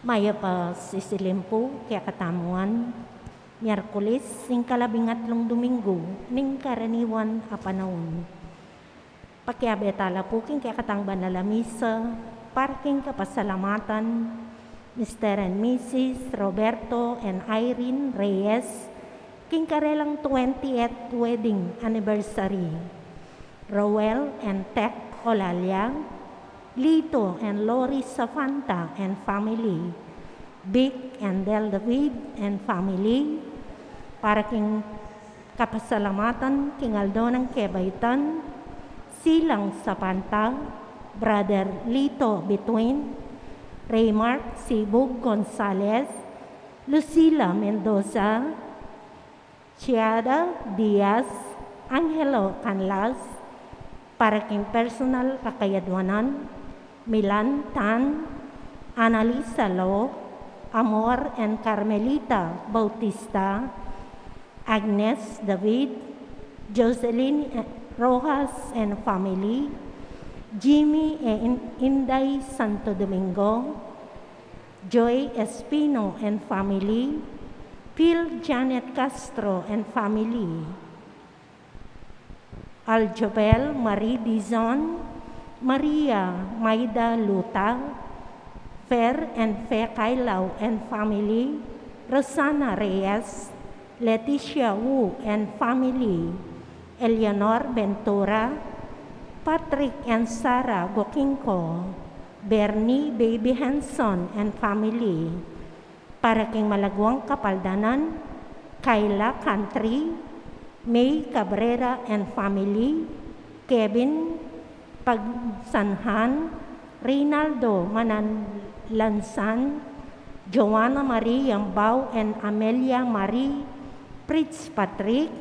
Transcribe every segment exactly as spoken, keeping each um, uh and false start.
Mayap a sisilim pu kekatamu ngan. Miyerkules, ing kalabing atlung Dominggu ning karaniwan a panaun. Pakiabe tala pu king kekatang banal a misa para king kapasalamatan Mister and Missus Roberto and Irene Reyes, king karelang twentieth wedding anniversary. Roel and Tech Olalia, Lito and Lori Safanta and family, Vic and Del David and family, para king kapasalamatan king aldo nang kebaitan, Silang Safanta, Brother Lito Bituin, Raymark Sibug Gonzalez, Lucila Mendoza, Chiada Diaz, Angelo Canlas, para king personal a kayadwanan, Milan Tan, Annalisa Lo, Amor and Carmelita Bautista, Agnes David, Jocelyn Rojas and family, Jimmy and Inday Santo Domingo, Joy Espino and family, Phil Janet Castro and family, Aljobel Marie Dizon, Maria Maida Luta, Fer and Fe Kailaw and family, Rosana Reyes, Leticia Wu and family, Eleanor Ventura, Patrick and Sarah Gokingko, Bernie Baby Henson and family, para king malaguang kapaldanan, Kayla Country, May Cabrera and family, Kevin Pagsanhan, Reynaldo Mananlansan, Joanna Marie Yambao and Amelia Marie Fritz Patrick,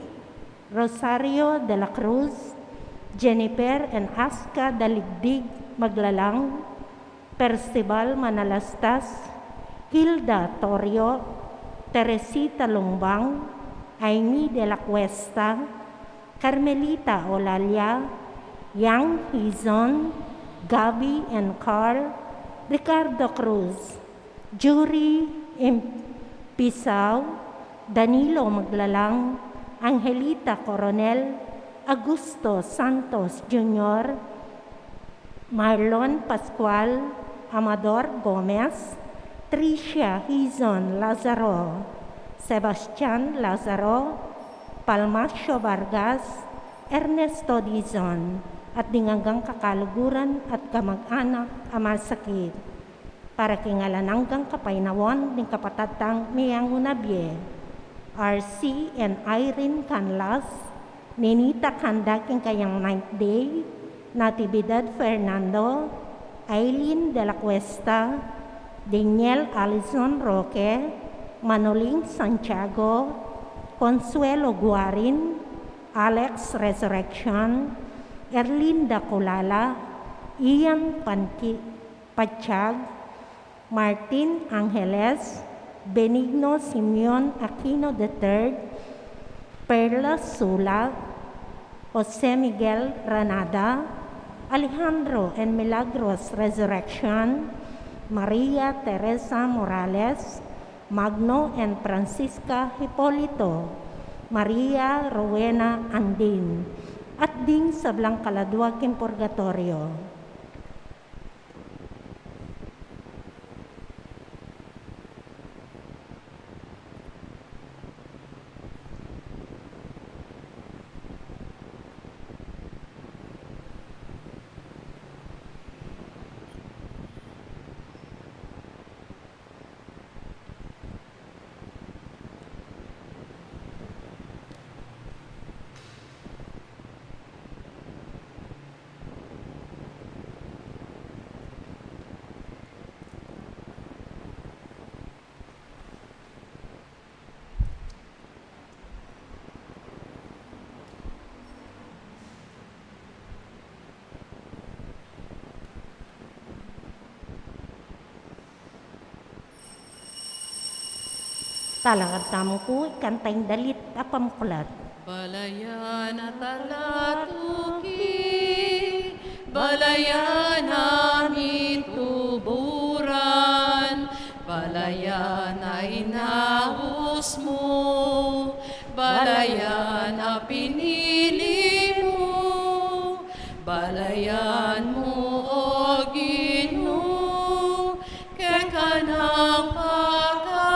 Rosario de la Cruz, Jennifer and Aska Daligdig Maglalang, Percival Manalastas, Hilda Torio, Teresita Lumbang, Aimee de la Cuesta, Carmelita Olalia, Yang Hizon, Gabby and Carl, Ricardo Cruz, Jury Impisao, Danilo Maglalang, Angelita Coronel, Augusto Santos Junior, Marlon Pascual, Amador Gomez, Tricia Hizon Lazaro, Sebastian Lazaro, Palmacio Vargas, Ernesto Dizon, at ding anggang kakaluguran at kamag-anak a masakit. Para king alang anggang kapaynawan ding kapatad tang meangu na bie, R C and Irene Canlas, Ninita Canda king kayang ninth day, Natividad Fernando, Aileen de la Cuesta, Daniel Alison Roque, Manoling Santiago, Consuelo Guarin, Alex Resurrection, Erlinda Culala, Ian Panqui-, Pachag, Martin Angeles, Benigno Simeon Aquino the third, Perla Sula, Jose Miguel Ranada, Alejandro and Milagros Resurrection, Maria Teresa Morales, Magno and Francisca Hipolito, Maria Rowena Andin, at ding sablang kaladua king purgatorio. Talakad tamu ku, ikanta ing dalit a pamuklat. Balayan a talatuki, balayan a mituburan, Balayan a inaus mu, balayan a pinili mu, balayan mu, O Ginu, keka nang pakayapan,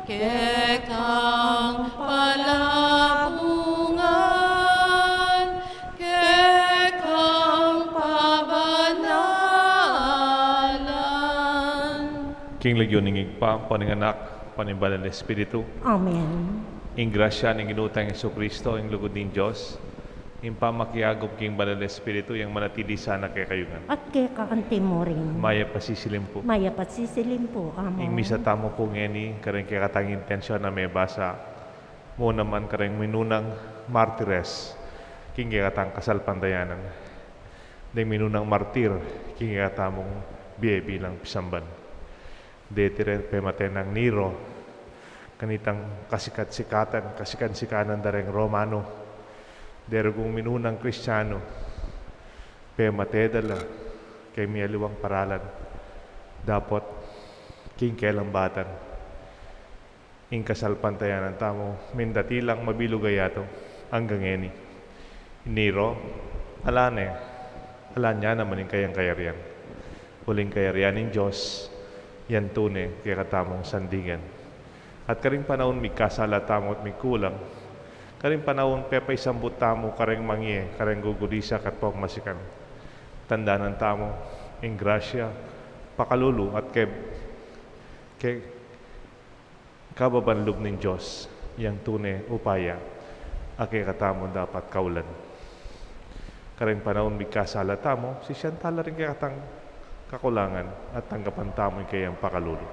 kekang palabungan, kekang pabanalan. King lagyu ning Ibpa, ampo ning Anak, ampo ning Banal Espiritu. Amen. Ing grasya ning Ginu tang Jesucristo, ing lugud ning Dios, ing pamakiagum king Banal Espiritu, yang manatili sana kekayu ngan. At keka anti mu rin. Mayap a sisilim pu. Mayap a sisilim pu, Among. Ing misa tamu pu ngeni, karing kekatang intensyon a mebasa, mu naman karing minunang martires king kekatang kasalpantayanan. Deng minunang martir king kekatamung bie bilang pisamban. Deti ring pemate nang Nero, kanitang kasikat-sikatan, kasikan-sikanan da reng Romano. Derugung minunang Kristiano, pemate da la king mialiwang paralan, dapot king kelambatan. Ing kasalpantayanan tamu, mindati lang mabilug a yatu anggang ngeni. Nero, ala ne, ala ne naman ing kayang kayarian. Uling kayarian ning Dios, yan tune kekatamung sandigan. At karing panaun migkasala tamu at migkulang, karing panaun pepaisambut tamu kareng mangie, kareng gugulisak at pamasikan, tandanan tamu ing grasya, pakalulu at ke, ke, kababan lub ning Dios, yang tune upaya a kekatamu dapat kaulan. Kareng panaun migkasala tamu, sisian tala ring kekatang kakulangan at tanggapan tamu ing kayang pakalulu.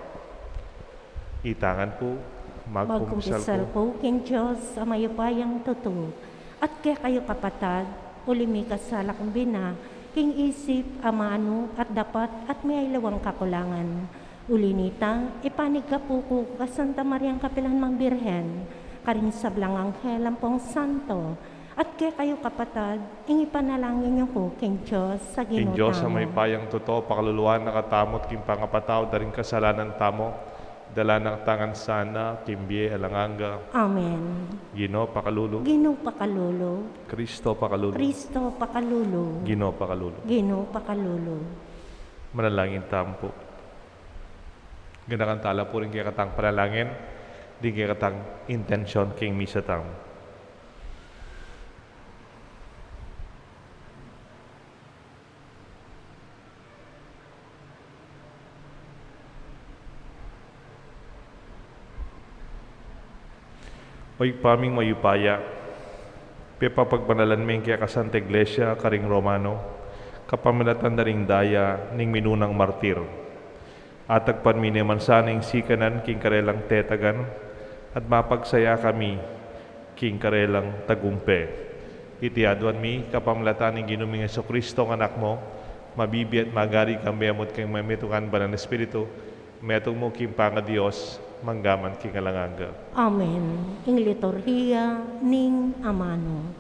Itang ngan pu, magkumpisal ku king Dios a mayupayang tutu, at kekayu kapatad, uli mikasala kung bina, king isip, amanu, at dapat, at miyaliwang kakulangan. Uli nita, ipanigkapu ku kang Santa Mariang kapilanmang Birhen, karing sablang anghel ampong santo, at kekayu kapatad, ing ipanalangin yu ku king Dios a Ginu tamu. Ing Dios a mayupayang tutu, pakaluluan na katamu at king pangapatawad da ring kasalanan tamu, dala na katamu ngan sana king bie alang angga. Amen. Ginu pakalulu. Ginu pakalulu. Kristo pakalulu. Kristo pakalulu. Ginu pakalulu. Ginu pakalulu. Manalangin tamu pu. Ganakan tala pu ring kekatang panalangin, ding kekatang intensyon king misa tamu. O Ibpa ming mayupaya, pepapagbanalan me ing kekasanta Iglesia karing Romano, kapamilatan da ring daya ning minunang martir. Atagpan mi ne man sana ing sikanan king karelang tetagan, at mapagsaya kami king karelang tagumpe. Iti aduan mi kapamilatan ning Ginu ming Jesucristo, ing Anak mu, mabibie at magari kambe mu at king metung a Banal Espiritu, metung mu king pangaDios, mangga man king alang angga. Amen. Ing liturhiya ning amanu.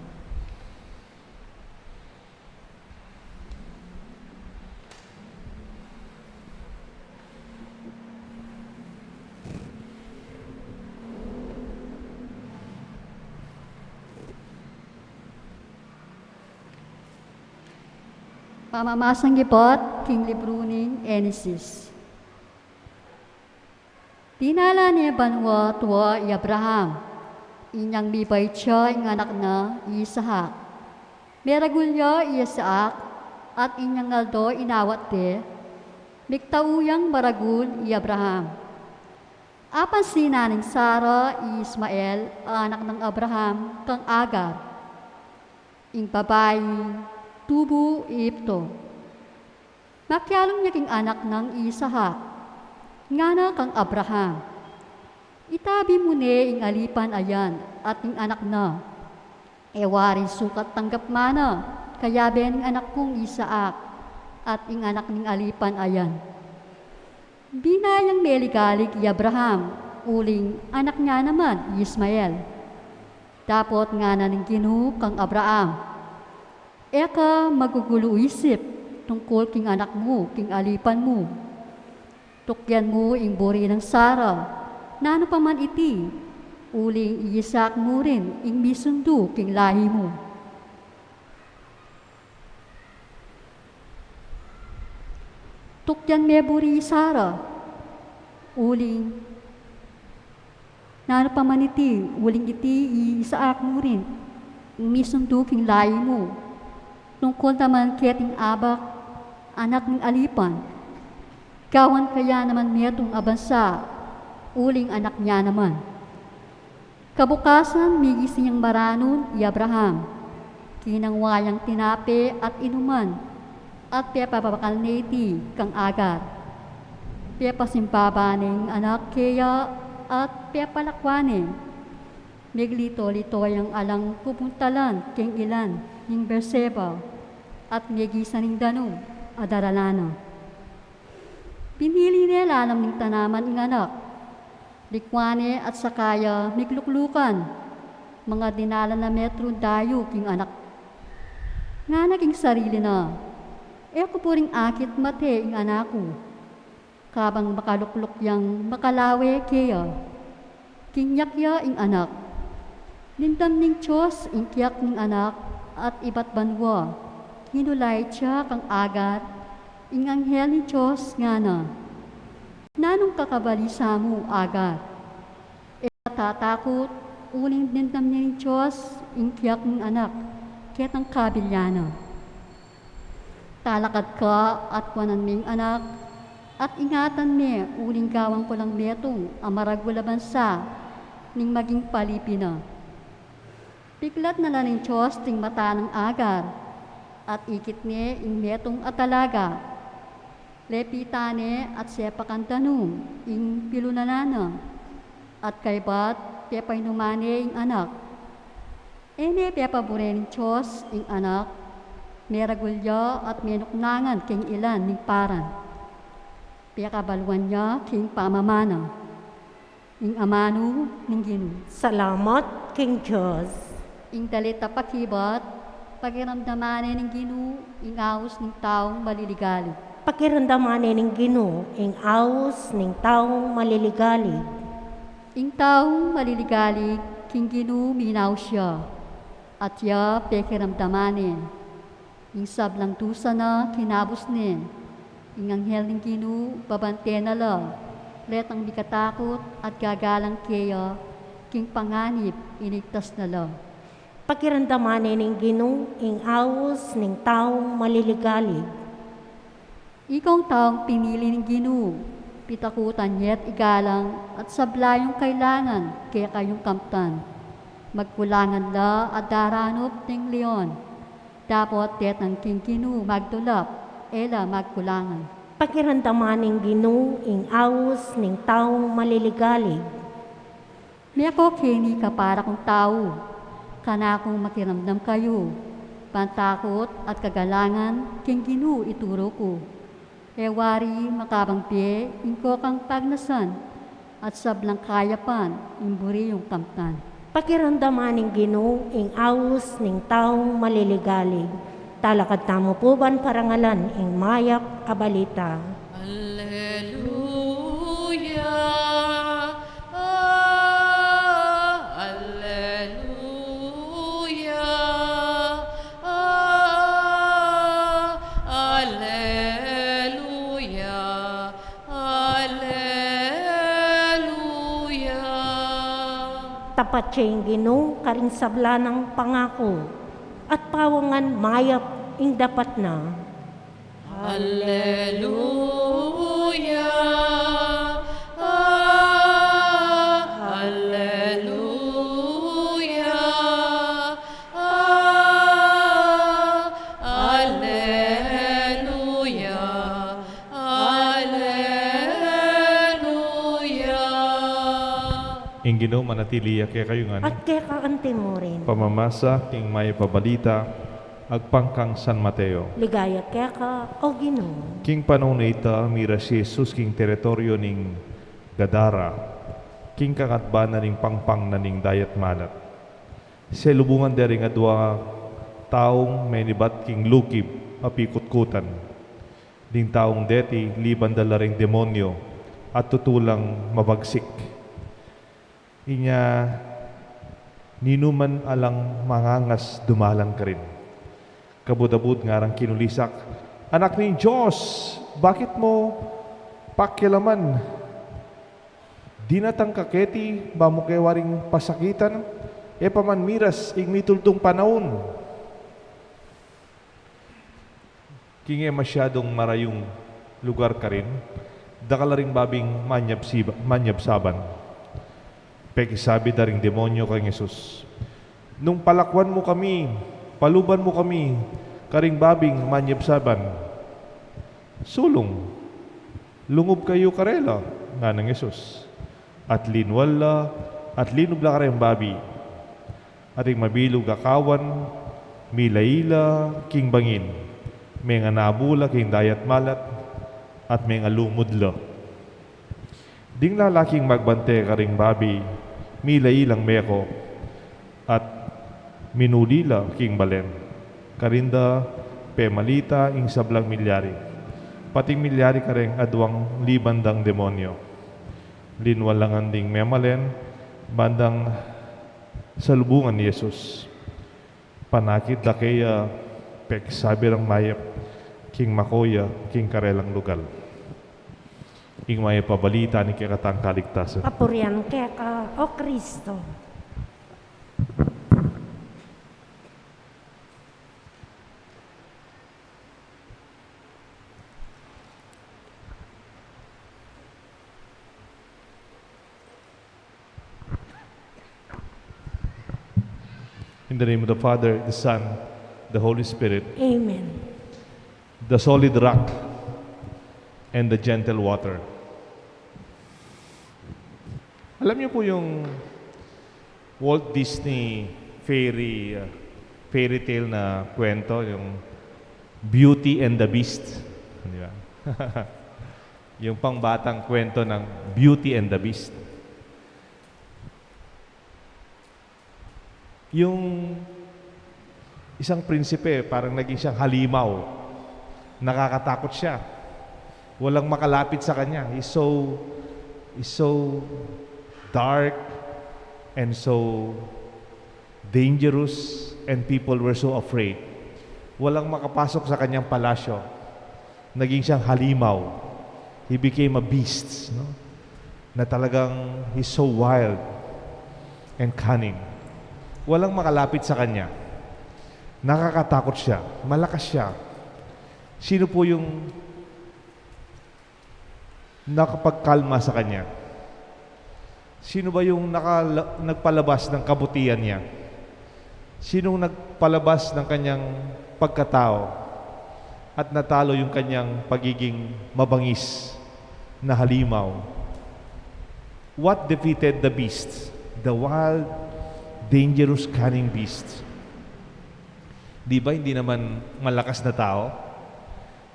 Pamamasang ibat king libru ning Henesis. Dinala ne banua tua i Abraham, inyang mibait ya ing anak na i Isaac. Meragul ya i Isaac, at inyang aldo inawat de, migtau yang maragul i Abraham. Apansinan nang Sara i Ismael a anak nang Abraham kang Agar, ing babai tubu Egipto. Makialung ya king anak nang i Isaac, ngana kang Abraham, "Itabi mu ne ing alipan a yan at ing anak na. E waring sukat tanggap mana kayabe ning anak kung i Isaac at ing anak ning alipan a yan." Bina yang meligalig i Abraham, uling anak na naman i Ismael. Dapot ngana ning Ginu kang Abraham, "E ka magugulu isip, tungkul king anak mu, king alipan mu. Tukyan mu ing buri nang Sara, nanu pa man iti, uling i Isaac mu rin ing misundu king lahi mu. Tukyan me buri i Sara, uling nanu pa man iti, uling iti i Isaac mu rin ing misundu king lahi mu. Tungkul naman keting abak, anak ning alipan, gawan ke ya naman metung a bansa, uling anak ne naman. Kabukasan, migising yang maranun i Abraham, kinangwa yang tinape at inuman, at pepabakal ne iti kang Agar. Pepasimbaba ne ing anak keya at pepalakwan ne. Meglito-lito yang alang pupuntalan keng ilan ning Beerseba, at megisan ning danum a daralan na. Pinili ne lalam ning tanaman ing anak. Likwan ne at saka ya migluklukan. Mga dinalan na metrung dayu king anak. Ngana king sarili na, "E ku buring akit mate ing anak ku." Kabang makalukluk yang makalawe keya, kinyak ya ing anak. Lindan ning Dios ing kiyak ning anak at ibat banua. Hinulait ya kang Agar ing anghel ning Dios, ngana, "Nanung kakabalisa mu, Agar? E ka tatakut, uling lindan ning Dios ing kiyak ning anak ketang kabilyan na. Talakad ka at kuanan me ing anak, at ingatan me, uling gawan ku lang metung a maragul a bansa ning maging palipi na." Piklat na la ning Dios ding mata nang Agar, at ikit ne ing metung a talaga. Lepitan ne at sepakan danum ing pilunanan na, at kaybat pepainuman ne ing anak. E ne pepabure ning Dios ing anak, meragul ya at menuknangan keng ilan ning Paran. Pekabaluan ya king pamamana ing amanu ning Ginu. Salamat king Dios. Ing dalit a pakibat, pakiramdaman ne ning Ginu ing aus ning taung maliligalig. Pakiramdaman ne ning Ginu ing aus ning taung maliligalig. Ing taung maliligalig king Ginu minaus ya, at ya pekiramdaman ne. Ing sablang dusa na kinabus ne, ing anghel ning Ginu babante na la, retang mikatakut at gagalang keya king panganib iligtas na la. Pakiramdaman ne ning Ginu ing aus ning taung maliligalig. Ikong taung pinili ning Ginu, pitakutan ye't igalang at sabla yung kailangan kekayung kamtan. Magkulangan la at daranup ding leon. Dapot detang king Ginu magdulap, e la magkulangan. Pakiramdaman ning Ginu ing aus ning taung maliligalig. Meko keni kapara kung tau, kanakung makiramdam kayu, ban takut at kagalangan king Ginu ituru ku. E wari makabang bie ing kokang pagnasan, at sablang kayapan ing buri yung kamtan. Pakiramdaman ning Ginu ing aus ning taung maliligalig. Talakad tamu pu ban parangalan ing mayap a balita. Alleluia, alleluia, alleluia. Alleluia. Tapat ya ing Ginu karing sabla nang pangaku, at pawangan mayap ing dapat na. Alleluia. Alleluia. Ah, alleluia, alleluia. Ing Ginu manatili ya kekayu ngan. At keka anti mu rin. Pamamasa king mayap a balita agpang kang San Mateo. Ligaya keka, o Ginu. King panaun a ita, miras i Jesus king teritoryu ning Gadara, king kangatbanan ning pangpang na ning Dayat Malat. Selubungan de ring adwang taung menibat king lukib a pikutkutan. Ding taung deti, liban da la ring demonyo, at tutu lang mabagsik. Inya, ninuman alang mangangas dumalan karin. Kabud-abud ngarang kinulisak, "Anak ning Dios, bakit mo pakialaman? Dinatang ka keti ba mu ke waring pasakitan? E pa man miras ing mitultung panaun." King e masyadung marayung lugar karin, dakal la ring babing manyabsiba-, manyabsaban. Pekisabi da ring demonyo kang Jesus, "Nung palakuan mu kami, paluban mu kami karing babing manyabsaban." "Sulung, lungub kayu karela," nganang Jesus. At linwal la, at linub la kareng babi. At ing mabilug a kawan, milai la king bangin, menganabu la king dayat malat, at mengalumud la. Ding lalaking magbante karing babi, milai lang meko, at minuli la king balen. Karin da pemalita ing sablang milyari, pati ing milyari kareng aduang liban dang demonyo. Linwal la ngan ding memalen, bandang salubungan ni Jesus. Panakit da keya, pekisabi rang mayap king mako ya king karelang lugal. Ing mayap a balita ning kekatang kaligtasan. Papurian keka, O Kristo. In the name of the Father, the Son, the Holy Spirit. Amen. The solid rock and the gentle water. Alam niyo po yung Walt Disney fairy, uh, fairy tale na kwento, yung Beauty and the Beast, di ba? Yung pangbatang kwento ng Beauty and the Beast. Yung isang prinsipe, parang naging siyang halimaw. Nakakatakot siya. Walang makalapit sa kanya. He's so, he's so dark and so dangerous, and people were so afraid. Walang makapasok sa kanyang palasyo. Naging siyang halimaw. He became a beast, no? Na talagang he's so wild and cunning. Walang makalapit sa kanya. Nakakatakot siya. Malakas siya. Sino po yung nakapagkalma sa kanya? Sino ba yung nakala-, nagpalabas ng kabutihan niya? Sinong nagpalabas ng kanyang pagkatao at natalo yung kanyang pagiging mabangis na halimaw? What defeated the beast? The wild, dangerous, cunning beast. Di ba hindi naman malakas na tao?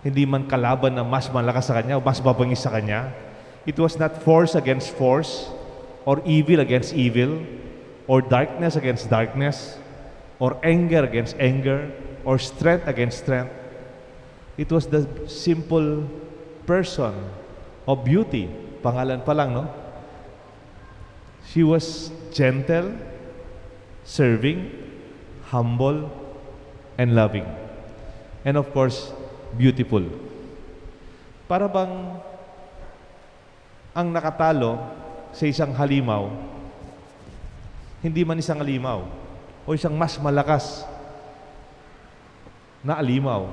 Hindi man kalaban na mas malakas sa kanya o mas mabangis sa kanya. It was not force against force, or evil against evil, or darkness against darkness, or anger against anger, or strength against strength. It was the simple person of beauty. Pangalan pa lang, no? She was gentle, serving, humble, and loving. And of course, beautiful. Para bang ang nakatalo sa isang halimaw, hindi man isang halimaw, o isang mas malakas na alimaw.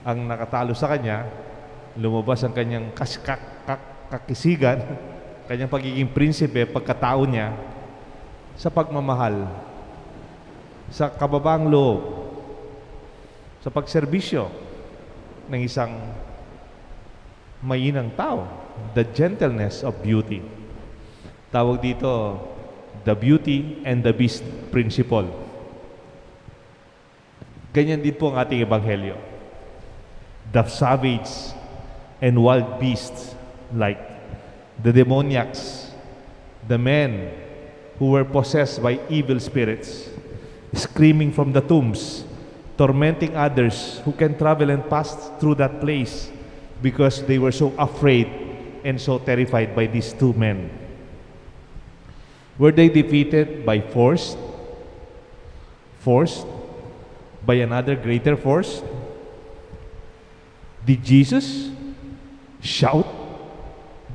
Ang nakatalo sa kanya, lumabas ang kanyang kas-, kak-, kak-, kakisigan, kanyang pagiging prinsipe, pagkatao niya, sa pagmamahal, sa kababang loob, sa pagserbisyo ng isang mainang tao, the gentleness of beauty. Tawag dito, the beauty and the beast principle. Ganyan din po ang ating ebanghelyo. The savage and wild beasts, like the demoniacs, the men who were possessed by evil spirits, screaming from the tombs, tormenting others who can travel and pass through that place because they were so afraid and so terrified by these two men. Were they defeated by force? Forced? By another greater force? Did Jesus shout?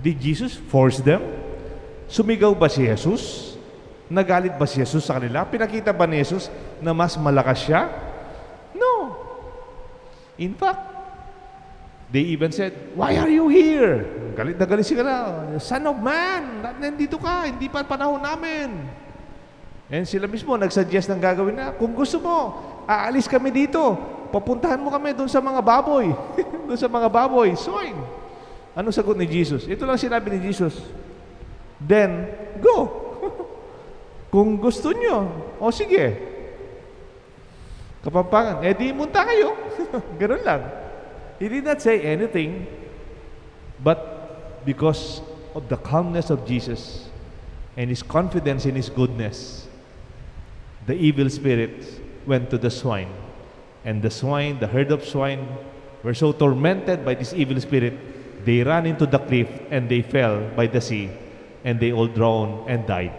Did Jesus force them? Sumigaw ba si Jesus? Nagalit ba si Jesus sa kanila? Pinakita ba ni Jesus na mas malakas siya? No. In fact, they even said, "Why are you here?" Galit na galit sila. "Son of man, ba't nandito ka? Hindi pa panahon namin." And sila mismo nagsuggest ng gagawin na, "Kung gusto mo, aalis kami dito. Papuntahan mo kami doon sa mga baboy." Doon sa mga baboy. Swine. Anong sagot ni Jesus? Ito lang sinabi ni Jesus, "Then, go." Kung gusto nyo, o sige. Kapampangan, "Eh di munta kayo." Ganun lang. He did not say anything, but because of the calmness of Jesus and his confidence in his goodness, the evil spirit went to the swine. And the swine, the herd of swine, were so tormented by this evil spirit, they ran into the cliff and they fell by the sea, and they all drowned and died.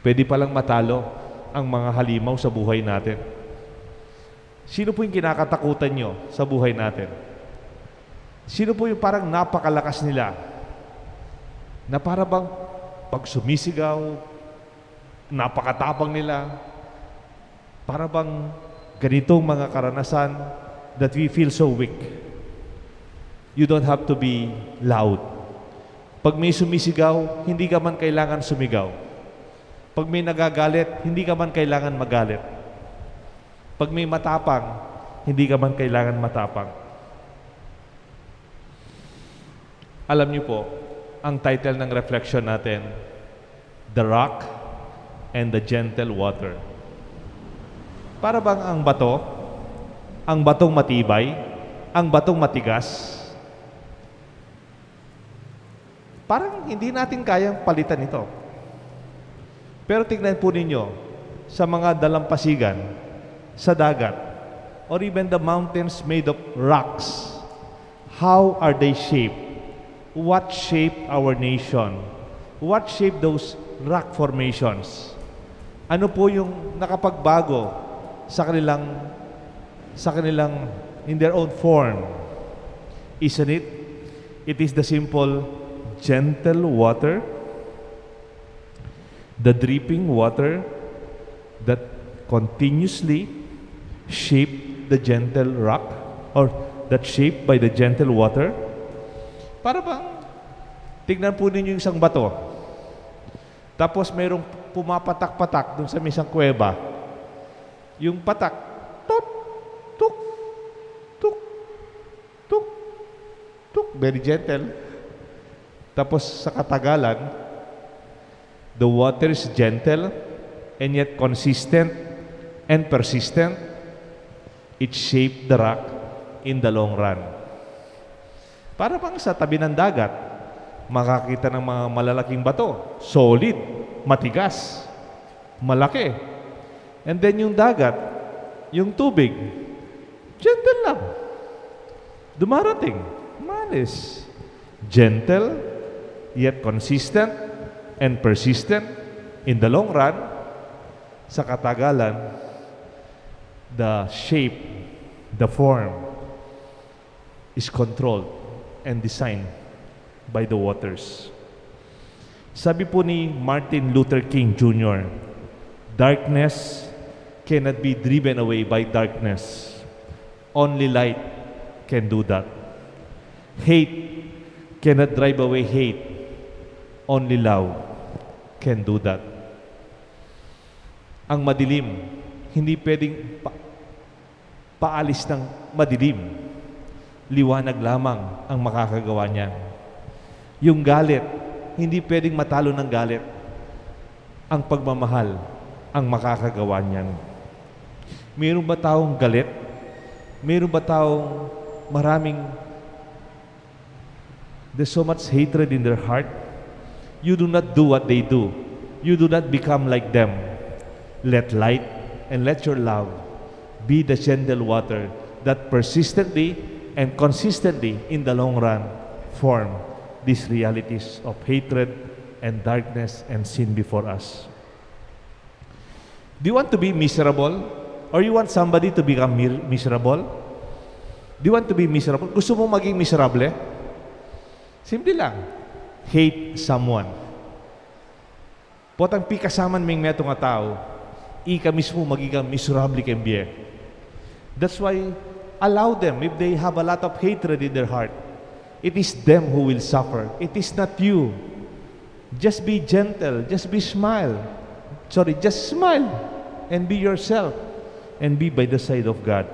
Pwede palang matalo ang mga halimaw sa buhay natin. Sino po yung kinakatakutan nyo sa buhay natin? Sino po yung parang napakalakas nila? Na para bang pag sumisigaw, napakatapang nila. Para bang ganitong mga karanasan that we feel so weak. You don't have to be loud. Pag may sumisigaw, hindi ka man kailangan sumigaw. Pag may nagagalit, hindi ka man kailangan magalit. Pag may matapang, hindi ka man kailangan matapang. Alam niyo po, ang title ng reflection natin, The Rock and the Gentle Water. Para bang ang bato, ang batong matibay, ang batong matigas, parang hindi natin kayang palitan ito. Pero tignan po ninyo, sa mga dalampasigan, sa dagat, or even the mountains made of rocks, how are they shaped? What shaped our nation? What shaped those rock formations? Ano po yung nakapagbago sa kanilang, sa kanilang, in their own form? Isn't it? It is the simple, gentle water, the dripping water that continuously shaped the gentle rock, or that shaped by the gentle water. Para bang, tignan po ninyo yung isang bato. Tapos mayroong pumapatak-patak dun sa may isang kuweba. Yung patak, tuk, tuk, tuk, tuk, tuk, very gentle. Tapos sa katagalan, the water is gentle and yet consistent and persistent. It shaped the rock in the long run. Para bang sa tabi ng dagat, makakita ng mga malalaking bato, solid, matigas, malaki. And then yung dagat, yung tubig, gentle lang. Dumarating, umalis. Gentle, yet consistent and persistent in the long run. Sa katagalan, the shape, the form is controlled and designed by the waters. Sabi po ni Martin Luther King Junior, "Darkness cannot be driven away by darkness. Only light can do that. Hate cannot drive away hate. Only love can do that." Ang madilim, hindi pwedeng pa-, paalis ng madilim. Liwanag lamang ang makakagawa niyan. Yung galit, hindi pwedeng matalo ng galit. Ang pagmamahal ang makakagawa niyan. Mayroon ba taong galit? Mayroon ba taong maraming, there's so much hatred in their heart? You do not do what they do. You do not become like them. Let light And let your love be the gentle water that persistently and consistently in the long run form these realities of hatred and darkness and sin before us. Do you want to be miserable? Or you want somebody to become mir- miserable? Do you want to be miserable? Gusto mo maging miserable? Simple lang. Hate someone. Potang pikasaman meng metung a tau, ika mismu maging miserable keng bie. That's why allow them if they have a lot of hatred in their heart. It is them who will suffer. It is not you. Just be gentle. Just be smile. Sorry, just smile and be yourself and be by the side of God.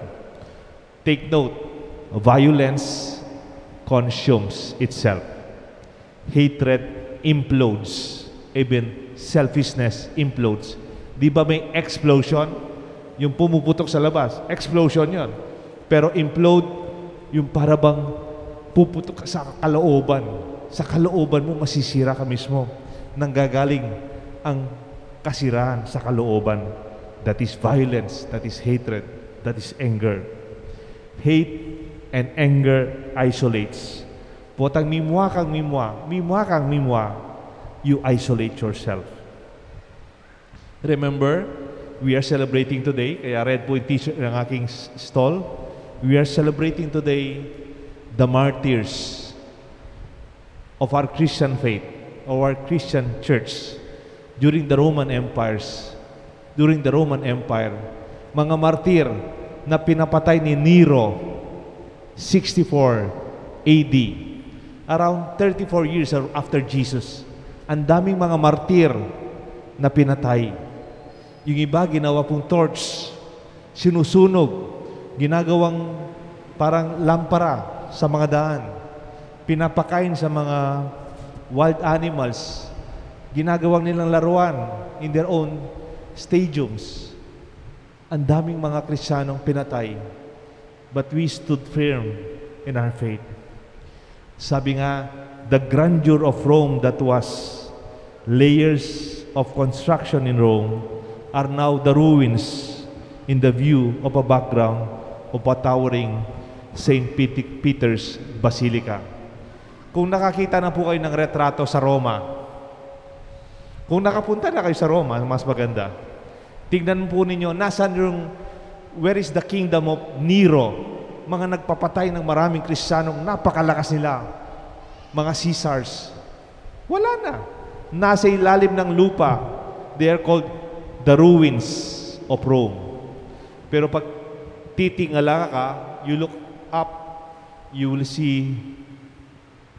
Take note, violence consumes itself. Hatred implodes. Even selfishness implodes. Di ba may explosion? Yung pumuputok sa labas, explosion yon. Pero implode, yung para bang puputok ka sa kalooban. Sa kalooban mo, masisira ka mismo. Nanggagaling ang kasiraan sa kalooban. That is violence, that is hatred, that is anger. Hate and anger isolates. Potang mimua kang mimua, mimua kang mimua, you isolate yourself. Remember, we are celebrating today, kaya red po yung t-shirt ng aking s- stall. We are celebrating today the martyrs of our Christian faith, of our Christian church during the Roman empires, during the Roman Empire, mga martir na pinapatay ni Nero, sixty-four A D. Around thirty-four years after Jesus, ang daming mga martir na pinatay. Yung iba, ginawa pong torch, sinusunog, ginagawang parang lampara sa mga daan, pinapakain sa mga wild animals, ginagawang nilang laruan in their own stadiums. Ang daming mga Kristiyanong pinatay, but we stood firm in our faith. Sabi nga, the grandeur of Rome that was layers of construction in Rome are now the ruins in the view of a background of a towering Saint Pete- Peter's Basilica. Kung nakakita na po kayo ng retrato sa Roma, kung nakapunta na kayo sa Roma, mas maganda. Tingnan po ninyo, nasan yung, where is the kingdom of Nero? Mga nagpapatay ng maraming Kristiyanong napakalakas nila. Mga Caesars. Wala na. Nasa ilalim ng lupa. They are called the ruins of Rome. Pero pag titingala ka, you look up, you will see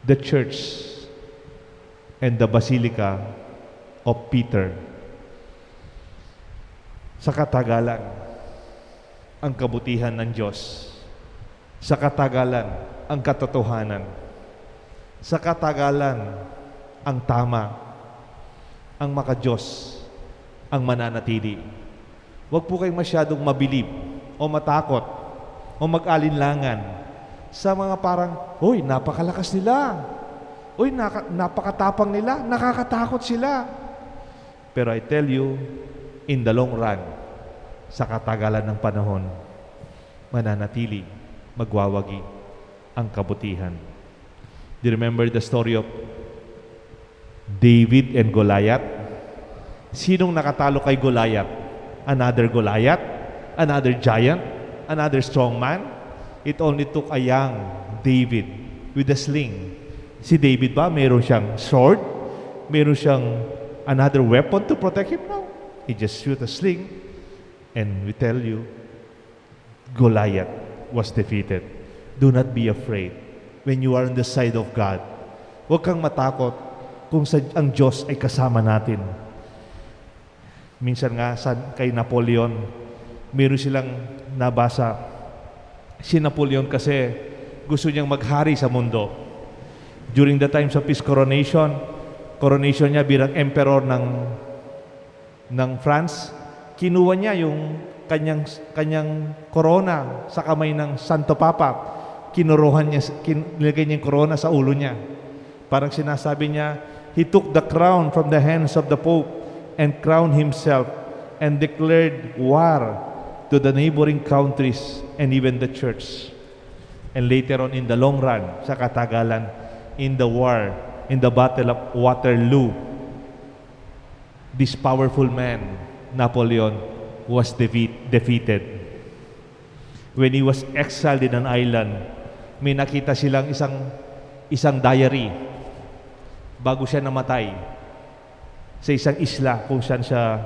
the church and the Basilica of Peter. Sa katagalan, ang kabutihan ng Diyos. Sa katagalan, ang katotohanan. Sa katagalan, ang tama, ang makadiyos, ang mananatili. Huwag po kayong masyadong mabilib o matakot o mag-alinlangan sa mga parang, "Uy, napakalakas nila. Uy, naka- napakatapang nila. Nakakatakot sila." Pero I tell you, in the long run, sa katagalan ng panahon, mananatili, magwawagi ang kabutihan. Do you remember the story of David and Goliath? Sinong nakatalo kay Goliath? Another Goliath? Another giant? Another strong man? It only took a young David with a sling. Si David ba, meron siyang sword? Meron siyang another weapon to protect him? No. He just shoot a sling. And we tell you, Goliath was defeated. Do not be afraid when you are on the side of God. Huwag kang matakot kung sa, ang Diyos ay kasama natin. Minsan nga sa, kay Napoleon, meron silang nabasa. Si Napoleon kasi gusto niyang maghari sa mundo. During the times of his coronation, coronation niya bilang emperor ng ng France, kinuha niya yung kanyang, kanyang korona sa kamay ng Santo Papa. Kinuruhan niya, kin- nilagay niya yung korona sa ulo niya. Parang sinasabi niya, "He took the crown from the hands of the Pope and crowned himself and declared war to the neighboring countries and even the church. And later on, in the long run, sa katagalan, in the war, in the Battle of Waterloo, this powerful man, Napoleon, was defeat, defeated. When he was exiled in an island, may nakita silang isang, isang diary bago siya namatay sa isang isla kung saan siya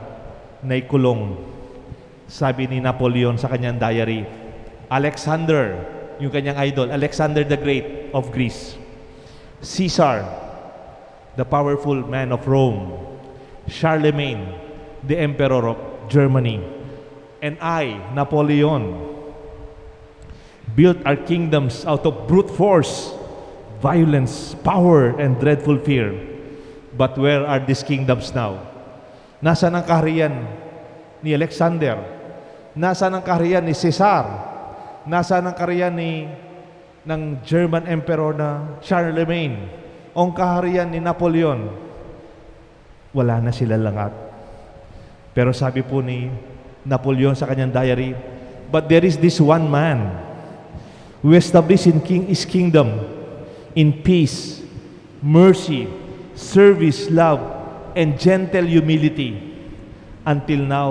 naikulong. Sabi ni Napoleon sa kanyang diary, Alexander, yung kanyang idol, Alexander the Great of Greece, Caesar, the powerful man of Rome, Charlemagne, the emperor of Germany, and I, Napoleon, built our kingdoms out of brute force, violence, power, and dreadful fear. But where are these kingdoms now? Nasaan ang kaharian ni Alexander? Nasaan ang kaharian ni Caesar? Nasaan ang kaharian ni, ng German Emperor na Charlemagne? O ang kaharian ni Napoleon? Wala na sila lahat. Pero sabi po ni Napoleon sa kanyang diary, "But there is this one man who established in king, his kingdom in peace, mercy, service, love, and gentle humility. Until now,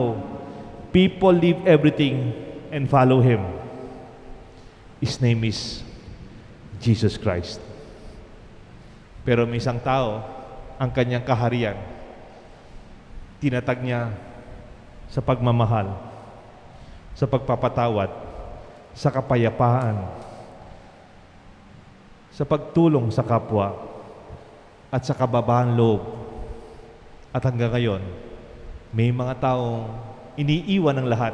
people leave everything and follow him. His name is Jesus Christ." Pero may isang tao, ang kanyang kaharian, tinatag niya sa pagmamahal, sa pagpapatawad, sa kapayapaan, sa pagtulong sa kapwa, at sa kababaan loob. At hanggang ngayon, may mga taong iniiwan ang lahat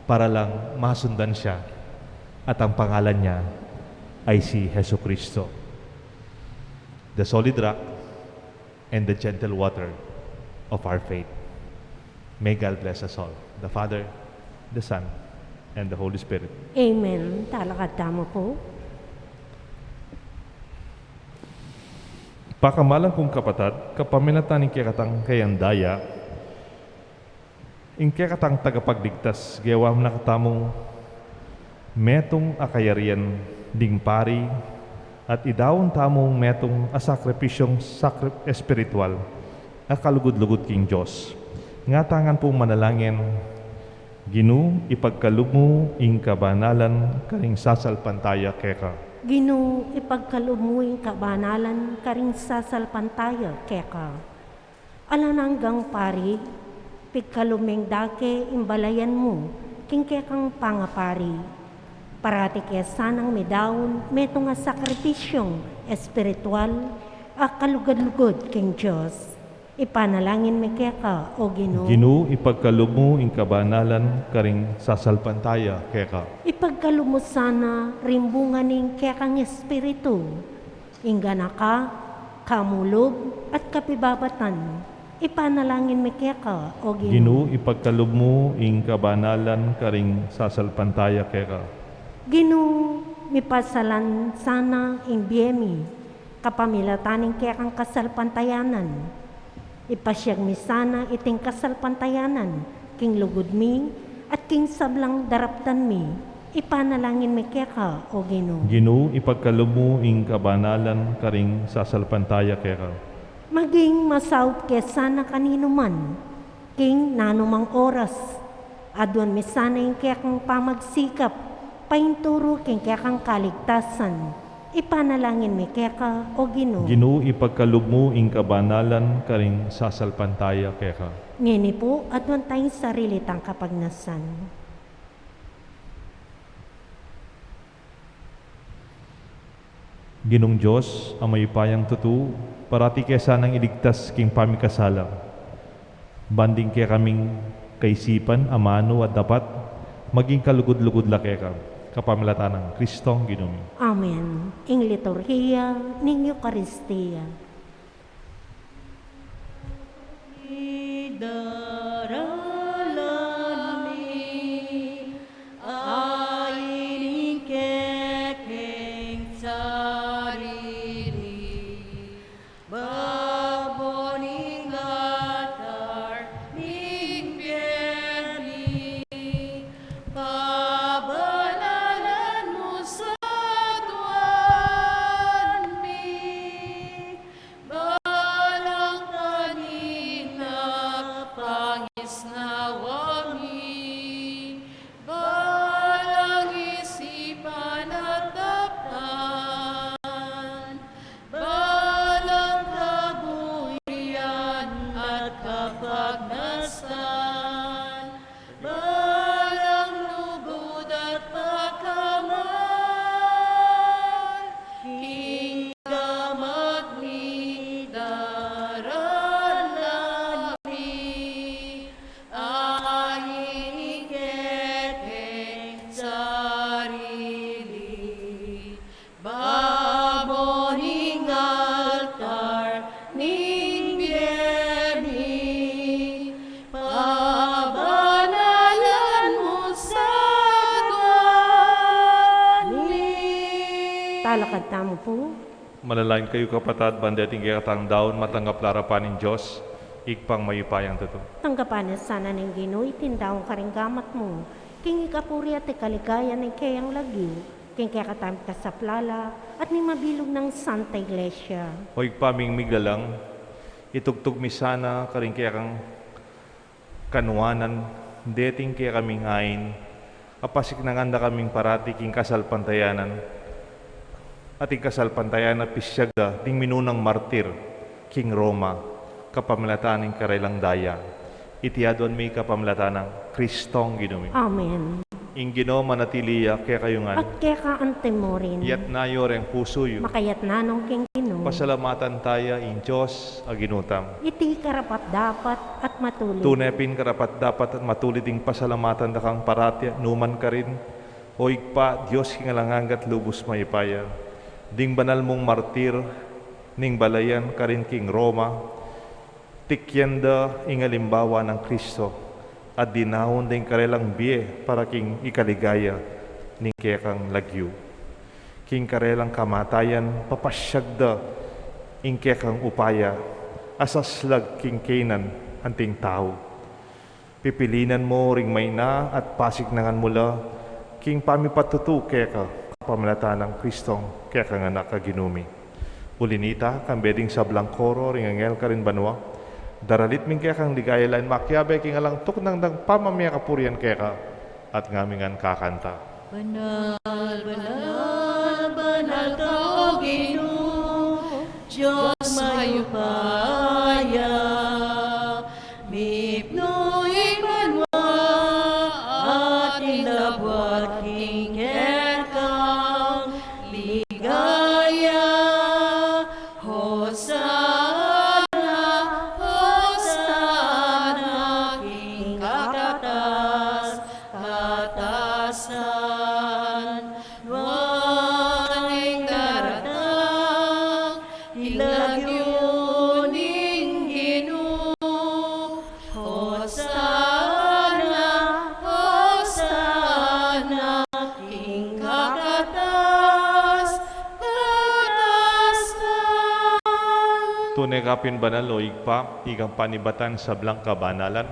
para lang masundan siya. At ang pangalan niya ay si Jesucristo, the solid rock and the gentle water of our faith. May God bless us all, the Father, the Son, and the Holy Spirit. Amen. Talakad tamu pu. Pakamalan kung kapatad, kapamilatan ning kekatang kayang daya, ing kekatang tagapagligtas, gewa na katamu metung a kayarian ding pari, at idaun tamu metung a sakripisyung sakri-, espiritual a kalugud-lugud king Dios. Ngatangan pung manalangin, Ginu, ipagkalub mu ing kabanalan karing sasalpantaya keka. Ginu, ipagkalub mu ing kabanalan karing sasalpantaya keka. Alang anggang pari, pigkalub meng dake ing balayan mu king kekang pangapari. Parati ke sanang midaun metung a sakripisyung espiritual a kalugud-lugud king Dios. Ipanalangin mi keka, O Ginu. Ginu, ipagkalub mu ing kabanalan karing sasalpantaya keka. Ipagkalub mu sana ring bunga ning kekang espiritu, ing ganaka, kamulub, at kapibabatan. Ipanalangin mi keka, O Ginu. Ginu, ipagkalub mu ing kabanalan karing sasalpantaya keka. Ginu, mipasalan sana ing bie mi kapamilatan ning kekang kasalpantayanan. Ipasiag mi sana iting kasalpantayanan king lugud mi at king sablang daraptan mi. Ipanalangin mi keka, O Ginu. Ginu, ipagkalub mu ing kabanalan karing sasalpantaya keka. Maging masaup ke sana kaninu man king nanumang oras. Aduan mi sana ing kekang pamagsikap painturu king kekang kaligtasan. Ipanalangin mi keka, O Ginu. Ginu, ipagkalub mu ing kabanalan karing sasalpantaya keka. Ngeni pu, aduan tang sarili tang kapagnasan. Ginung Dios, a mayupayang tutu, parati ke sanang iligtas king pamikasala, ban ding kekaming kaisipan, amanu at dapat, maging kalugud-lugud la keka, kapamilatan nang Kristong Ginu mi. Amen. Ing liturhiya ning Eukaristia. Idaralan mi, aini kekeng sarili, babo ning atar ning Talakad tamu pu. Manalangin kayu, kapatad, ban deting kekatang daun matanggap la arapan ning Dios, Ibpang mayupayang tutu. Tanggapan na sana ning Ginu iting daun karing gamat mu, king ikapuri at ikaligaya ning keyang lagyu, king kekatamung kasaplalan at ning mabilug nang Santa Iglesia. O Ibpa ming miglalang, itugtug mi sana karing kekang kanuanan deting kekaming ain, a pasiknangan da kaming parati king kasalpantayanan, at ing kasalpantayanan a pisiag da ding minunang martir king Roma, kapamilatan ning karelang daya. Iti aduan mi kapamilatan nang Kristong Ginu mi. Amen. Ing Ginu manatili ya kekayu ngan. At keka antimurin. Iyatas yu reng pusu yu. Makayatas no king Ginu. Pasalamatan taya ing Dios a Ginu tamu. Iti karapat-dapat at matulid. Tune pin karapat-dapat at matulid ing pasalamatan da kang parati at nukarin man, O Ibpa, Dios king alang angga at lubus mayupaya. Ding banal mung martir ning balayan karin king Roma, tikyan da ing alimbawa nang Kristo, at dinaun da ing karelang bie para king ikaligaya ning kekang lagyu. King karelang kamatayan, papasiag da ing kekang upaya a saslag king kaynan anting tau. Pipilinan mu ring maina at pasiknangan mu la king pamipatutu keka kapamilatan nang Kristong kekang Anak a Ginu mi. Uli na nita, kambe ding sablang koro ring anghel karin banua, daralit mi ing kekang ligaya lain makiabe king alang tuknang dang pamamikapurian keka, at ngami ngan kakanta. Banal, banal, banal ka, O Ginu, Dios mayupaya. Mipnu ing banua at ing labuad king kekang ligaya. Hosana, Hosana king kakatas-katasan. Nuan ing daratang king lagyu ning Ginu. Hosana, Hosana king kakatas-katasan. Tune ka pin banal, O Ibpa, ikang panibatan sablang kabanalan.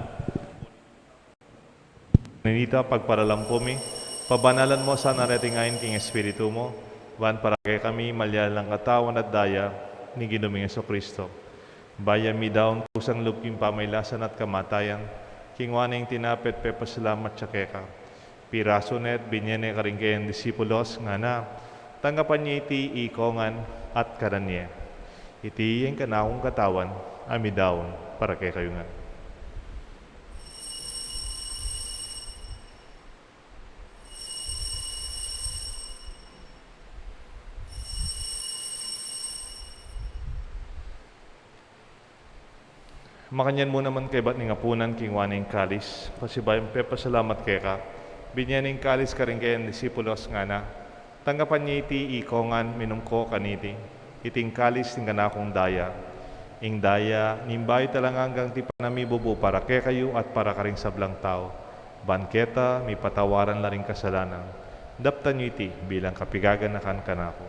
Nita, pagparalampu mi, pabanalan mu sana reting ain king Espiritu mu, ban para kekami malyari lang katawan at daya ning Ginu ming Jesucristo. Ba ya midaun kusang lub king pamailasan at kamatayan, kinua ne ing tinape at pepasalamat ya keka. Pirasu ne at binye ne karing keyang disipulos, ngana, tanggapan ye iti ikongan at kanan ye. Iti ing kanakung katawan a midaun para kekayu ngan. Makanyan mu naman kaybat ning apunan, kinua ne ing kalis, pasibayu yang pepasalamat keka, binye ne ing kalis karing keyang disipulos, ngana, tanggapan ye iti ikongan, minum ko kaniti, iti ing kalis ning kanakung daya, ing daya ning bayu at alang anggang tipan a mibubu para kekayu at para karing sablang tau, ban keta mipatawaran la ring kasalanan. Daptan yu iti bilang kapaganakan kanaku.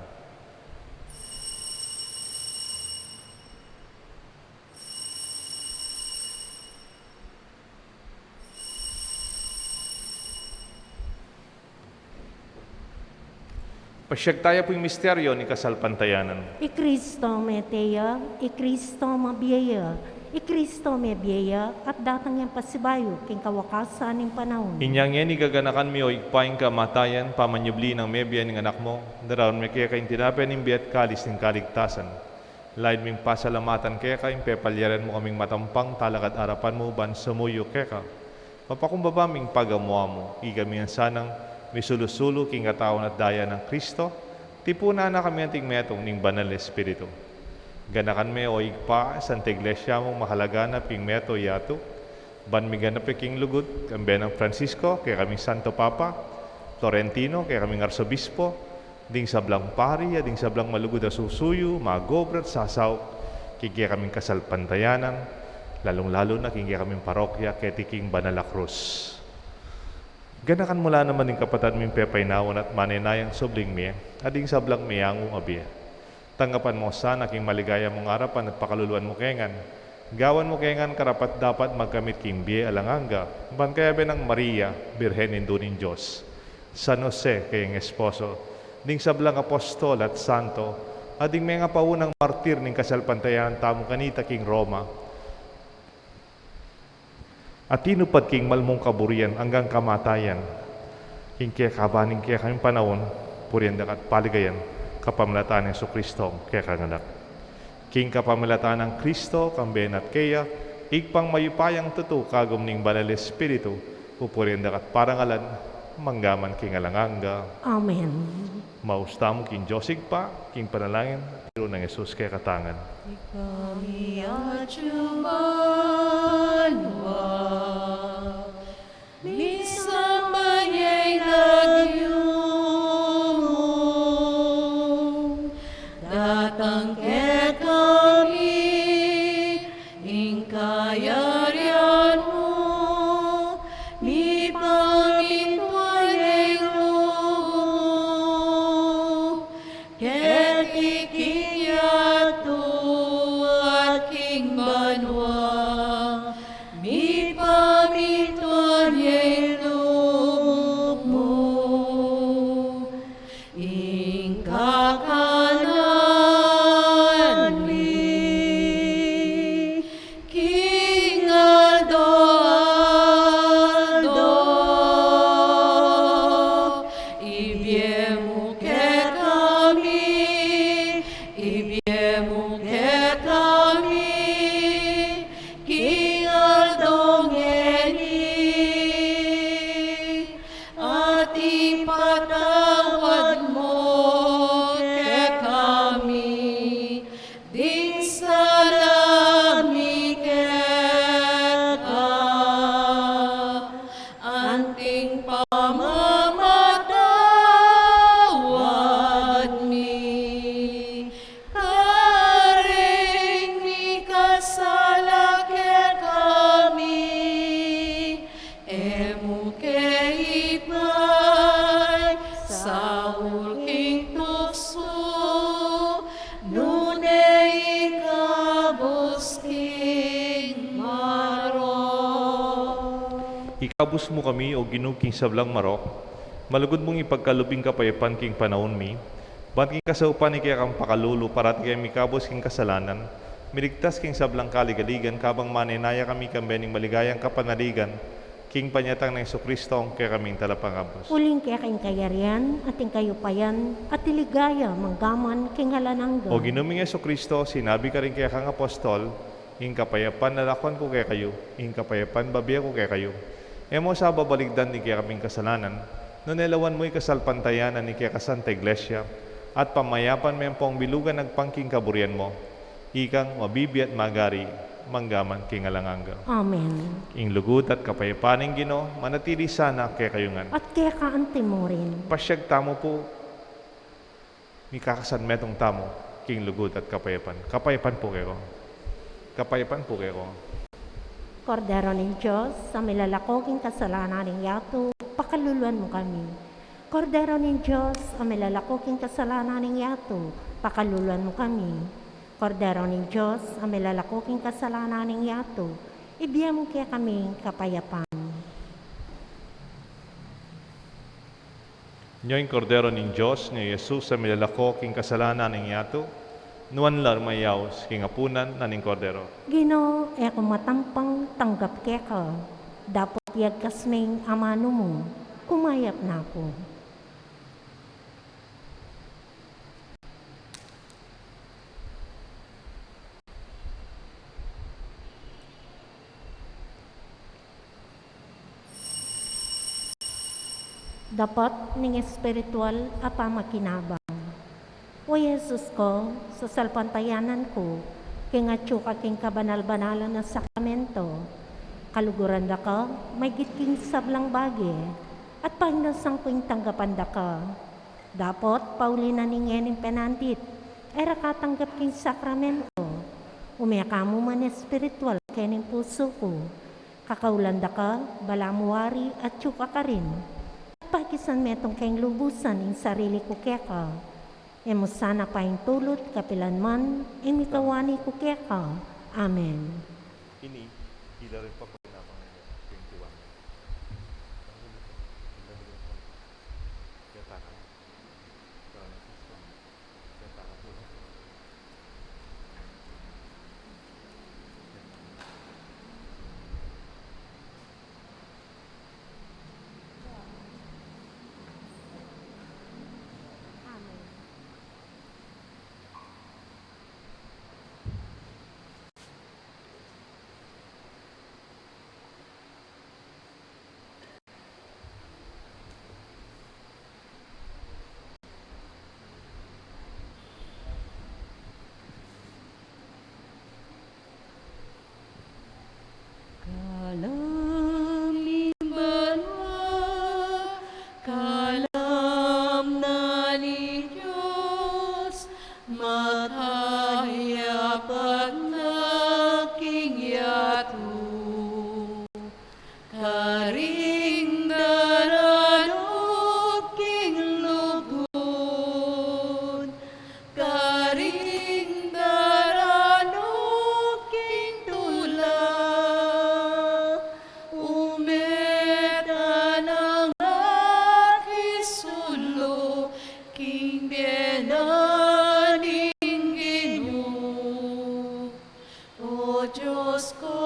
Pasiag taya pu ing misteryu ning kasalpantayanan. I Kristo mete ya, i Kristo mabie ya, i Kristo mebie ya, at datang yang pasibayu king kawakasan ning panaun. Inya ngeni gaganakan mi, o Ibpa, ing kamatayan, pamanyubli nang mebie ning Anak mu, daraun mi keka ing tinape ning bie at kalis ning kaligtasan. Lalu ming pasalamatan keka ing pepalyarin mu kaming matampang talakad arapan mu ban sumuyu keka. Mapakumbaba ming pagamu-amu, ikami ngan sanang misulu-sulu king katawan at daya nang Kristo, tipunan na kami anting metung ning Banal Espiritu. Ganakan me, o Ibpa, Santa Iglesia mung makalaganap king meto yatu, ban miganap ya king lugud, kambe nang Francisco, kekaming Santo Papa, Florentino, kekaming Arsobispo, ding sablang pari, at ding sablang malugud a susuyu, magobra at sasaup king kekaming kasalpantayanan, lalung-lalu na king kekaming parokya, keti king Banal a Krus. Ganakan mu la naman ding kapatad ming pepainawan at manenayang subling mie, at ding sablang meangu a bie. Tanggapan mu sana king maligaya mung arapan at pakaluluan mu ke ngan. Gawan mu ke ngan karapat-dapat magkamit king bie alang angga, ban kayabe nang Maria, Birhen Indu ning Dios, San Jose, kayang esposo, ding sablang apostol at santo, at ding mengapaunang martir ning kasalpantayanan tamu kanita king Roma, a tinupad king mal mung kaburian anggang kamatayan. King keka ban ning kekaming panaun, purian da ka at paligayan, kapamilatan nang Jesucristo, kekang Anak. King kapamilatan nang Kristo, kambe na at keya, Ibpang mayupayang tutu, kagum ning Banal Espiritu, pupurian da ka at parangalan, mangga man king alang angga. Amen. Maus tamu king Dios Ibpa, king panalangin tiru nang Jesus kekatang ngan. Ika mi atyu banua, misamban ya ing lagyu mu, datang kekami ing kayarian mu, mipamintuan ya ing lub mu, keti king yatu at king banua, mipamintuan ya ing lub mu. Ing kakanan mi king aldo-aldo, ibie mu kekami, ibie mu kekami, king aldo ngeni. At ipatawad mu kekami ding sala mi keka, anting pamamatawad mi karing mikasala kekami, e mu ke ipaisaul king tuksu, nune ikabus king marok. Ikabus mu kami, O Ginu, king sablang marok, malugud mung ipagkalub ing kapayapan king panaun mi, ban king kasaupan ning kekang pakalulu, parati kaming mikabus king kasalanan, miligtas king sablang kaligaligan, kabang manenaya kami kambe ning maligayang kapanaligan, king panyatang nang Jesucristo, ing kekaming Talapangabus. Uling keka ing kayarian, at ing kayupayan, at ing ligaya, mangga man king alang angga. O Ginu ming Jesucristo, sinabi karing kekang apostol, ing kapayapan lalakuan ku kekayu, ing kapayapan babie ku kekayu. E mu sa babalikdan ding kekaming kasalanan, nune lawan mu ing kasalpantayanan ning kekang Santa Iglesia, at pamayapan me ampong bilugan agpang king kaburian mu. Ikang mabibie at magari, mangga man king alang angga. Amen. Ing lugud at kapayapan ning Ginu, manatili sana kekayu ngan. At keka anti mu rin. Pasiag tamu pu, mikakasan metung tamu, king lugud at kapayapan. Kapayapan pu kekongan. Kapayapan pu kekongan. Kordero ning Dios, a milalako king kasalanan ning yatu, pakaluluan mu kami. Kordero ning Dios, a milalako king kasalanan ning yatu, pakaluluan mu kami. Kordero ning Dios, a milalako king kasalanan ning yatu, ibie mu kekami ing kapayapan. Nyo ing Kordero ning Dios, nyo i Jesus a milalako king kasalanan ning yatu, nuan la rumayaus king apunan na ning Kordero. Ginu, e ku matampang tanggap keka, dapot iyagkas me ing amanu mu, kumayap na ku. Dapot ning espiritual a pamakinabang. O Jesus ku, sasalpantayanan ku king atyu ka king kabanal-banalan a sakramento. Kaluguran da ka maigit king sablang bage, at paignasan ku ing tanggapan da ka. Dapot pauli na ning ngening penandit, e ra ka tanggap king sakramento, ume ka mu man espiritual kening pusu ku. Kakaulan da ka, balamu wari, atyu ka karin. Pakisan metung keng lubusan ing sarili ku keka. E mu sana paintulut kapilan man ing mikawani ku keka. Amen. Ini, ila rin pa Kalam ning banua, kalam na ning Dios, makayapag na king yatu. Karing daranup king lugud, karing daranup king tula, ume ka nang makisulu king bie na ning Ginu. O Dios ku,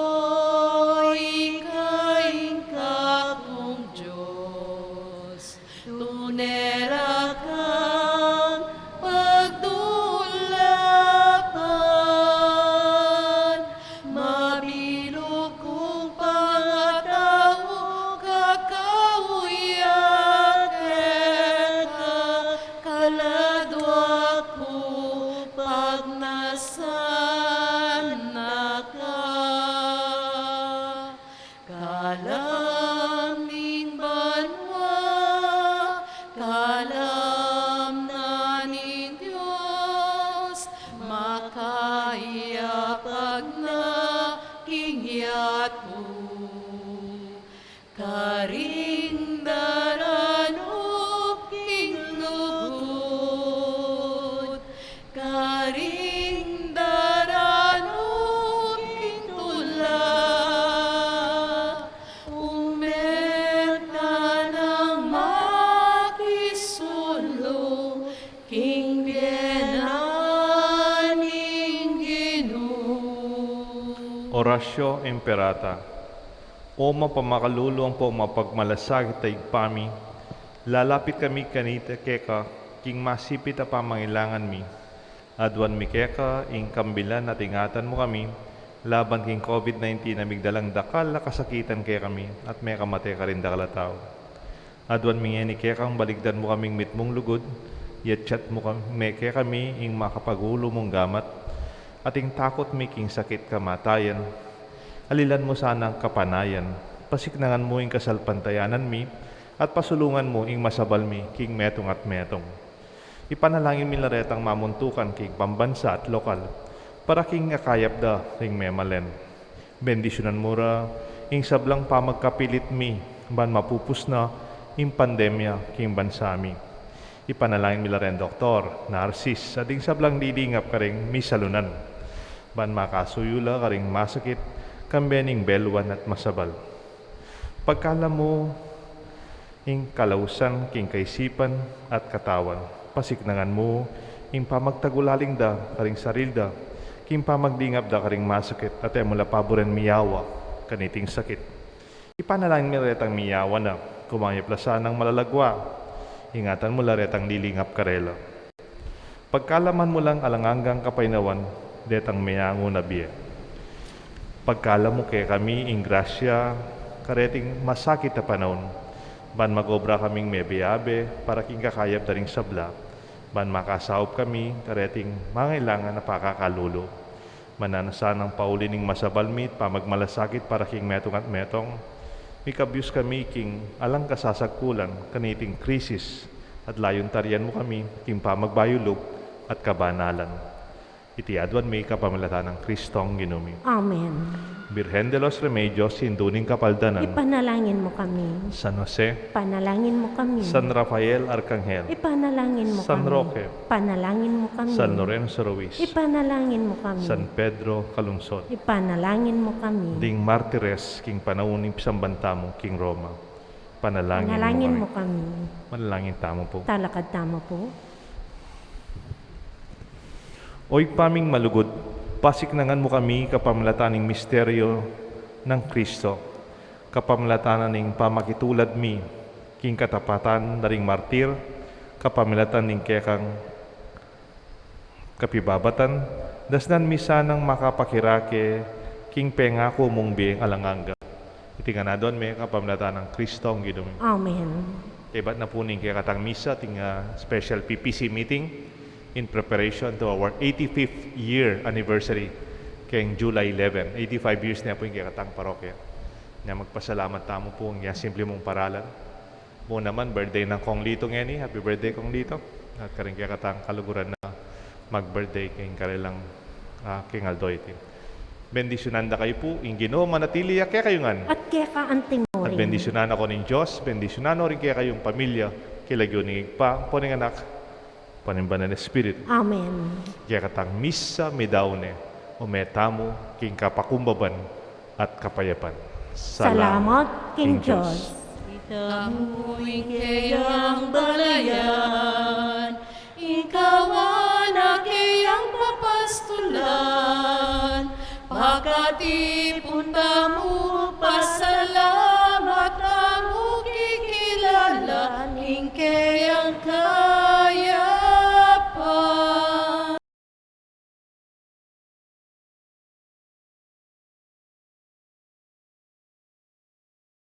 ika ing kakung Dios, tune ra kang pagdulapan, mabilug kung pangatau, kakauyan keka, kaladua ku pagnasan na ka. Kalam ning banua, kalam na ning Dios, makayapag na king yatu. Karing daranup king lugud, karing daranup king tula, ume ka nang makisulu king bie na ning Ginu. Oratio Imperata. O mapamakalulu ampong mapagmalasakit a Ibpa mi, lalapit kami kanita keka king masipit a pamangailangan mi. Aduan mi keka ing kambilan at ingatan mu kami laban king COVID nineteen a migdalang dakal a kasakitan kekami at mekamate karin dakal a tau. Aduan mi ngeni kekang balikdan mu kaming mitmung lugud, yatyat mu kami, kekami ing makapagulu mung gamat, at ing takut mi king sakit kamatayan, alilan mu sanang kapanayan, pasiknangan mu ing kasalpantayanan mi, at pasulungan mu ing masabal mi king metung at metung. Ipanalangin mi la retang mamuntukan king pambansa at lokal, para king akayap da ring memalen. Bendisyunan mu ra ing sablang pamagkapilit mi, ban mapupus na ing pandemya king bansa mi. Ipanalangin mi la reng doktor, narsis, at ing sablang lilingap karing misalunan, ban makasuyu la karing masakit, kambe ning beluan at masabal. Pagkalam mu ing kalausan king kaisipan at katawan, pasiknangan mu ing pamagtagulaling da karing sarili da, king pamaglingap da karing masakit, at e mu la paburen miyawa kaniting sakit. Ipanalangin mi retang miyawa na, kumayap la sanang malalagwa, ingatan mu la retang lilingap karela. Pagkalaman mu lang alang anggang kapaynawan detang meangu na bie. Pagkalam mu kekami ing grasya kareting masakit a panaun, ban mag-obra kaming meabe-abe para king kakayap da ring sabla, ban makasaup kami kareting mangailangan a pakakalulu. Mananu sanang pauli ning masabal mi at pamagmalasakit para king metung at metung, mikabyus kami king alang kasasagkulan kaniting krisis, at layun tarian mu kami king pamagbayulub at kabanalan. Iti aduan mi kapamilatan nang Kristong Ginu mi. Amen. Birhen de los Remedios, Indu ning Kapaldanan. Ipanalangin mo kami. San Jose. Ipanalangin mo kami. San Rafael Arkanghel. Ipanalangin mo San kami. Roque. Ipanalangin mo kami. San Lorenzo Ruiz. Ipanalangin mo kami. San Pedro Calungsod. Ipanalangin mo kami. Ding martires king panaun ning pisamban tamu king Roma. Panalangin Panalangin mo mo kami. Manalangin tamu pu. Talakad tamu pu. O Ibpa ming malugud, pasiknangan mu kami kapamilatan ning misteryo nang Kristo, kapamilatan na ning pamakitulad mi king katapatan da ring martir, kapamilatan ning kekang kapibabatan, dasnan mi sanang makapakirake king pengaku mung bie alang angga. Iti ngan aduan mi kapamilatan nang Kristong Ginu mi. Amen. Kaybat na pu ning kekatang misa, ating, ah, special P P C meeting in preparation to our eighty-fifth year anniversary keng July eleven. Eighty-five years na pu ing kekatang parokya. Na magpasalamat tamu pu ing simple mung paralan. Mu naman, birthday nang Kong Lito ngeni. Happy birthday, Kong Lito. At karing kekatang kaluguran na mag-birthday king kalelang, ah, king aldo iti. Bendisyunan da kayu pu ing Ginu, manatili ya kekayu ngan. At keka antimurin. At bendisyunan na ko ning Dios, bendisyunan no ring kekayung pamilya, king lagyu ning Ibpa, ampo ning Anak, ampo ning Banal a Espiritu. Amen. Kekatang misa, midaun ne, ume tamu king kapakumbaban at kapayapan. Salamat king Dios. Itamu ing keyang balayan, ing kawan a keyang papastulan, pakatipun tamu